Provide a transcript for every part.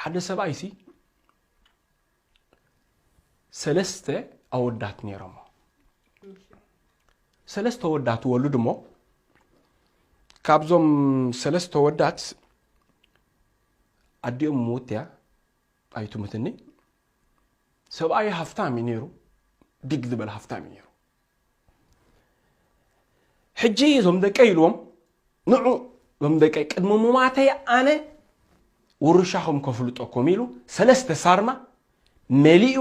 ሓደ ሰብኣይሲ ሰለስተ ኣወዳት ነይሮሞ። ሰለስተ ኣወዳት ወሉድ እሞ፣ ካብዞም ሰለስተ ኣወዳት ኣዲኦም ምውት እያ፣ ኣይትሙትኒ። ሰብኣይ ሃፍታም እዩ ነይሩ፣ ዲግ ዝበለ ሃፍታም እዩ ነይሩ። ሕጂ እዞም ደቀይ ኢልዎም፣ ንዑ፣ እዞም ደቀይ ቅድሚ ሙማተይ ኣነ ውርሻኹም ከፍልጠኩም ኢሉ ሰለስተ ሳርማ መሊኡ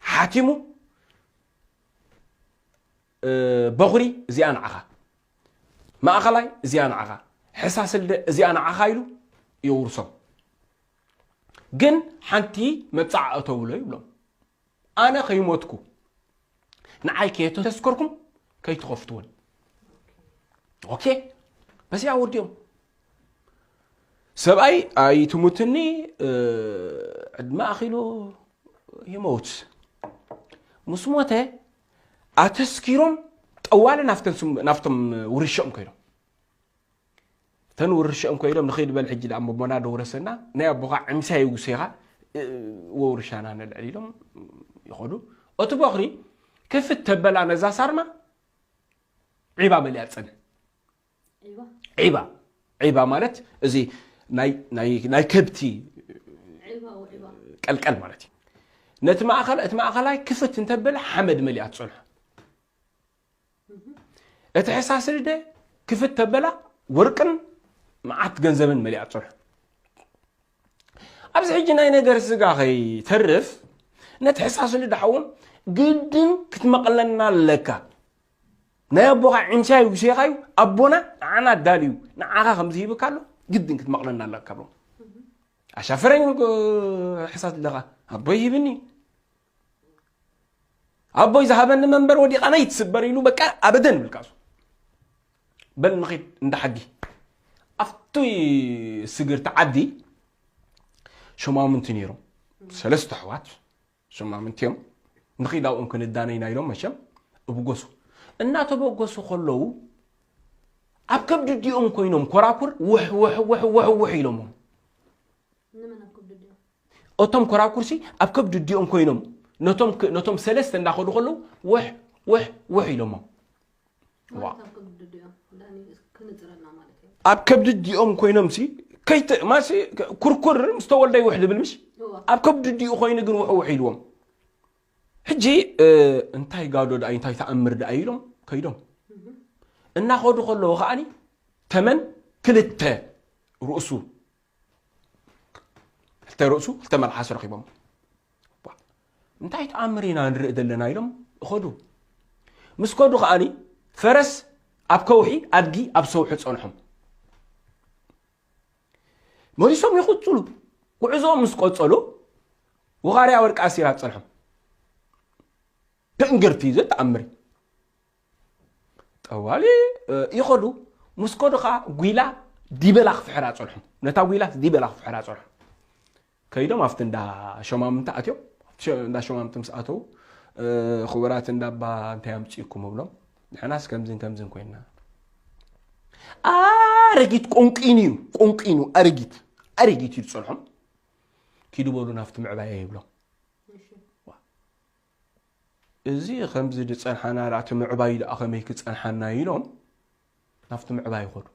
ሓቲሙ፣ እ፣ በኹሪ እዚኣ ንዓኻ፣ ማእኸላይ እዚኣ ንዓኻ፣ ሕሳስልደ እዚኣ ንዓኻ ኢሉ የውርሶም። ግን ሓንቲ መብጻዓ እተውሎ ይብሎም። ኣነ ከይሞትኩ ንዓይ ከየተስከርኩም ከይትኸፍትወን። ኦኬ፣ በዚኣ ወዲኦም። ሰብኣይ ኣይትሙትኒ፣ እ፣ ዕድመ ኣኺሉ ይመውት። ምስ ሞተ ኣተስኪሮም ጠዋሊ ናፍተን ስም-፣ ናፍቶም ውርሻኦም ከይዶም። እተን ውርሻኦም ከይዶም፣ ንኸይድ በል ሕጂ ደኣ እሞ ኣቦና ደውረሰና፣ ናይ ኣቦኻ ዕምሳ ይጉሴኻ፣ እ፣ ወውርሻና ነልዕል ኢሎም ይኸዱ። እቲ በኹሪ ክፍት ተበላ ነዛ ሳርማ ዒባ መሊኣ ትጸንሕ። ዒባ? ዒባ፣ ዒባ ማለት እዚ ናይ፣ ናይ፣ ናይ ከብቲ ዒባ፣ ዒባ። ቀልቀል ማለት እዩ። ነቲ ማእኸል-፣ እቲ ማእኸላይ ክፍት እንተበለ ሓመድ መሊኣ ትጸንሖ። እቲ ሕሳስልደ ክፍት ተበላ ወርቅን መዓት ገንዘብን መሊኣ ትጸንሖ። ኣብዚ ሕጂ ናይ ነገር ስጋ ከይተርፍ፣ ነቲ ሕሳስልደ ሓዎም ግድን ክትመቕለና ኣለካ። ናይ ኣቦኻ ዕንሻይ ውሴኻዩ፣ ኣቦና ንዓና ኣዳልዩ ንዓኻ ከምዚ ሂብካ ኣሎ፣ ግድን ክትመቕለና ኣለካ ብሎም። ኣሻፈረኝ ሕሳስልደኻ፣ ኣቦይ ሂብኒ፣ ኣቦይ ዝሃበኒ መንበር ወዲቓ ነይትስበር ኢሉ፣ በቃ ኣበደን ይብልካ እሱ። በል ንኺድ እንዳ ሓጊ። ኣብቲ ስግርቲ ዓዲ ሸማምንቲ ነይሮም። ሰለስተ ኣሕዋት ሸማምንቲ እዮም። ንኺድ ኣብኦም ክንዳነ ኢና ኢሎም መቸም እብጎሱ። እናተበገሱ ከለዉ ኣብ ከብዲ ዲኦም ኮይኖም ኮራኩር ውሕ፣ ውሕ፣ ውሕ፣ ውሕ፣ ውሕ ኢሎሞም። ንመን ኣብ ከብዲ ዲኦም? እቶም ኮራኩርሲ ኣብ ከብዲ ዲኦም ኮይኖም ነቶም ክ-፣ ነቶም ሰለስተ እንዳኸዱ ከለዉ ውሕ፣ ውሕ፣ ውሕ ኢሎሞም። ዋ። ማለት ኣብ ከብዲ ዲኦም፣ ዳኒ ክንጽረና ማለት እዩ። ኣብ ከብዲ ዲኦም ኮይኖም ሲ፣ ከይተ-፣ ማሲ ኩርኩር ምስ ተወልደ ይውሕ ዝብል ምሽ? እዋ። ኣብ ከብዲ ዲኡ ኮይኑ ግን ውሕ ውሕ ኢልዎም። ሕጂ፣ እ፣ እንታይ ጋዶ ደኣ፣ እንታይ ተኣምር ደኣ ኢሎም ከይዶም። እህ። እናኸዱ ከለዉ ከኣኒ ተመን ክልተ ርእሱ፣ ክልተ ርእሱ፣ ክልተ መልሓስ ረኺቦም። ዋ፣ እንታይ ተኣምር ኢና ንርኢ ዘለና ኢሎም እኸዱ። ምስ ከዱ ከኣኒ ፈረስ ኣብ ከውሒ፣ ኣድጊ ኣብ ሰውሒ ጸንሖም። መሊሶም ይቕጽሉ። ጉዕዞኦም ምስ ቀጸሉ፣ ውኻርያ ወርቂ ኣሲራ ትጸንሖም። ተእንገርቲ ዘተኣምር። ጠዋሊ፣ እ፣ ይኸዱ። ምስ ከዱ ኸኣ ጒላ ዲበላ ክፍሕራ ጸንሖም። ነታ ጒላ ዲበላ ክፍሕራ ጸንሖም። ከይዶም ኣብቲ እንዳ ሸማምንቲ ኣትዮም። ኣብቲ ሸ-፣ እንዳ ሸማምንቲ ምስ ኣተዉ፣ እ፣ ክቡራት እንዳ ኣባ እንታይ ኣምጺእኩም እብሎም። ንሕናስ ከምዝን ከምዝን ኮይንና። ኣረጊት ቆንቂኑ እዩ፣ ቆንቂኑ፣ ኣረጊት፣ ኣረጊት እዩ ዝጸንሖም። ኪዱ በሉ ናብቲ ምዕባየ ይብሎም። እሺ። ዋ። እዚ ከምዚ ዝጸንሓና ደኣ፣ እቲ ምዕባዩ ደኣ ከመይ ክጸንሓና ኢሎም ናብቲ ምዕባይ ይኸዱ።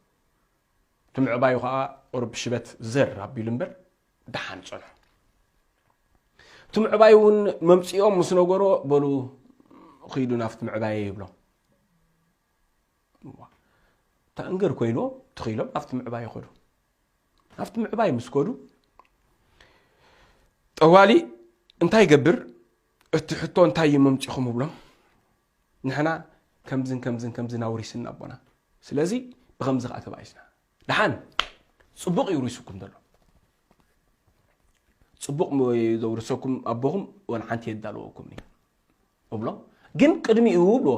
እቲ ምዕባዩ ኸኣ ቁሩብ ሽበት ዘር ኣቢሉ እምበር ደሓን ጸንሑ። እቲ ምዕባይ እውን መምጽኦም ምስ ነገሮ፣ በሉ ኺዱ ናብቲ ምዕባየ ይብሎም። ዋ። ተእንገር ኮይንዎ ትኺሎም ናብቲ ምዕባይ ይኸዱ። ናብቲ ምዕባይ ምስ ከዱ፣ ጠዋሊ እንታይ ይገብር? እቲ ሕቶ እንታይ እዩ መምጺኹም እብሎም። ንሕና ከምዝን ከምዝን ከምዝን ኣውሪስና ኣቦና። ስለዚ ብኸምዚ ኸኣ ተባኢስና። ደሓን፣ ጽቡቕ እዩ ውሪሱኩም ዘሎ። ጽቡቕ ሞ-፣ ዘውርሰኩም ኣቦኹም ወላ ሓንቲ የዳለወኩምኒ እብሎም። ግን ቅድሚኡ እብልዎ፣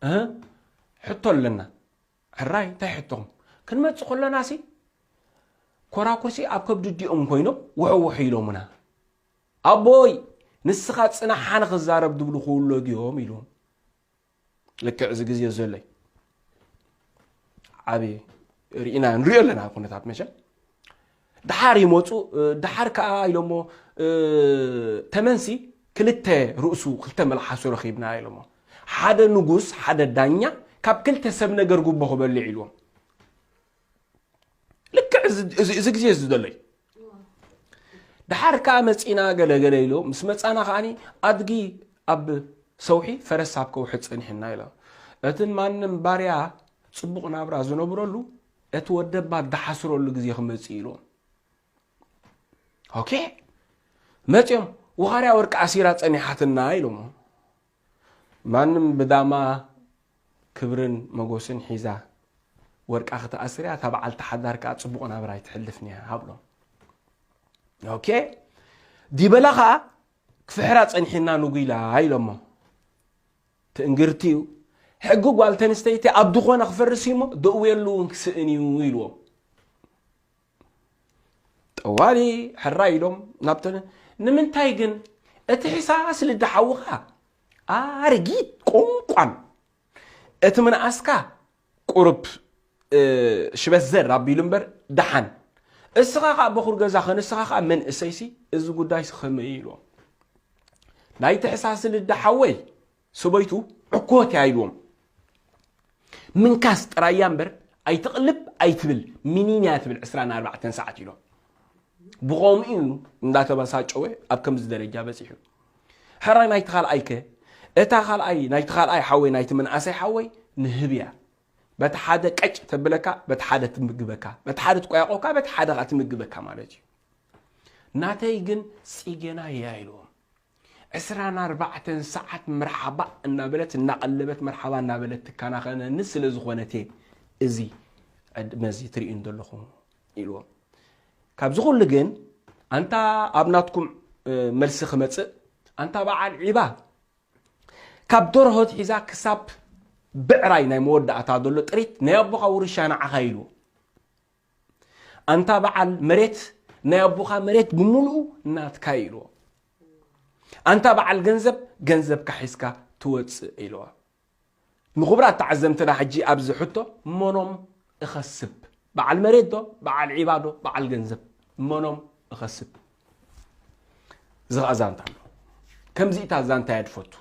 እህ፣ ሕቶ ኣለና። ሕራይ፣ እንታይ ሕቶኹም? ክንመጽእ ከለናሲ፣ ኮራኩርሲ ኣብ ከብዲ ዲኦም ኮይኖም ውሕ ውሕ ኢሎምና። ኣቦይ፣ ንስኻ ጽናሕ፣ ሓነ ክዛረብ ድብሉ ክውለዱ እዮም ኢልዎም። ልክዕ እዚ ግዜ ዘሎይ ዓቢ ርኢና ንሪኦ ኣለና ኩነታት መቸም። ድሓር ይመፁ። እ፣ ድሓር ከዓ ኢሎሞ፣ እ፣ ተመንሲ ክልተ ርእሱ፣ ክልተ መልሓሱ ረኺብና ኢሎሞ። ሓደ ንጉስ፣ ሓደ ዳኛ ካብ ክልተ ሰብ ነገር ጉቦ ክበልዕ ኢልዎም። ልክዕ እዚ፣ እዚ፣ እዚ ግዜ እዚ ዘሎ እዩ። ድሓር ከዓ መፂና ገለ ገለ ኢሎ ምስ መፃና ከዓኒ ኣድጊ ኣብ ሰውሒ፣ ፈረስ ኣብ ከውሒ ፀኒሕና ኢሎ። እቲ ማንም ባርያ ፅቡቕ ናብራ ዝነብረሉ እቲ ወደባ ዝሓስረሉ ግዜ ክመፅእ ኢሎም። ኦኬ፣ መፅኦም። ወኻርያ ወርቂ ኣሲራ ፀኒሓትና ኢሎም። ማንም ብዳማ ክብርን መጎስን ሒዛ ወርቃ ክትኣስር እያ፣ እታ በዓልቲ ሓዳር ከዓ ፅቡቕ ናብራ ኣይትሕልፍን እያ ሃብሎም። ኦኬ፣ ዲበላ ከዓ ክፍሕራ ፀኒሕና ንጉይላ ኢሎሞ። ትእንግርቲ እዩ። ሕጊ ጓል ተንስተይቲ ኣብ ዝኾነ ክፈርስ እዩ እሞ ደእውየሉ እውን ክስእን እዩ ኢልዎም። ጠዋሊ ሕራይ ኢሎም ናብተን። ንምንታይ ግን እቲ ሕሳስ ልዲ ሓውኻ ኣረጊት ቆንቋን፣ እቲ ምንኣስካ ቁሩብ፣ እ፣ ሽበት ዘር ኣቢሉ እምበር ደሓን። እስኻ ኸዓ በኹር ገዛ ኸን እስኻ ኸዓ መንእሰይሲ፣ እዚ ጉዳይሲ ኸመይ ኢልዎም። ናይቲ ሕሳስ ልዲ ሓወይ ሰበይቱ ዕኮት እያ ኢልዎም። ምንካስ ጥራይ እያ እምበር ኣይትቕልብ ኣይትብል፣ ሚኒን እያ ትብል ዕስራን ኣርባዕተን ሰዓት ኢሎም። ብኸምኡ እዩ እንዳተበሳጨወ ኣብ ከምዚ ደረጃ በፂሑ። ሕራይ ናይቲ ካልኣይ ከ፣ እታ ካልኣይ፣ ናይቲ ካልኣይ ሓወይ፣ ናይቲ መንእሰይ ሓወይ ንህብ እያ። በቲ ሓደ ቀጭ ተብለካ፣ በቲ ሓደ ትምግበካ፣ በቲ ሓደ ትቆያቆካ፣ በቲ ሓደ ከዓ ትምግበካ ማለት እዩ። ናተይ ግን ፂገና እያ ኢልዎም። ዕስራን ኣርባዕተን ሰዓት መርሓባ እናበለት እናቐለበት፣ መርሓባ እናበለት ትከናኸነኒ ስለ ዝኾነት እየ እዚ ዕድመ እዚ ትርእዩን ዘለኹም ኢልዎም። ካብዚ ኩሉ ግን ኣንታ ኣብ ናትኩም፣ እ፣ መልሲ ክመጽእ፣ ኣንታ በዓል ዒባ ካብ ደርሆ ኣትሒዛ ክሳብ ብዕራይ ናይ መወዳእታ ዘሎ ጥሪት ናይ ኣቦኻ ውርሻ ንዓኻ ኢልዎ። ኣንታ በዓል መሬት ናይ ኣቦኻ መሬት ብምሉኡ ናትካ ኢልዎ። ኣንታ በዓል ገንዘብ ገንዘብካ ሒዝካ ትወጽእ ኢልዋ። ንኽቡራት ተዓዘምትና ሕጂ ኣብዚ ሕቶ መኖም እኸስብ? በዓል መሬት ዶ፣ በዓል ዒባ ዶ፣ በዓል ገንዘብ? መኖም እኸስብ? እዚ ኸኣ ዛንታ ኣሎ። ከምዚእታ ዛንታ እያ ድፈቱ።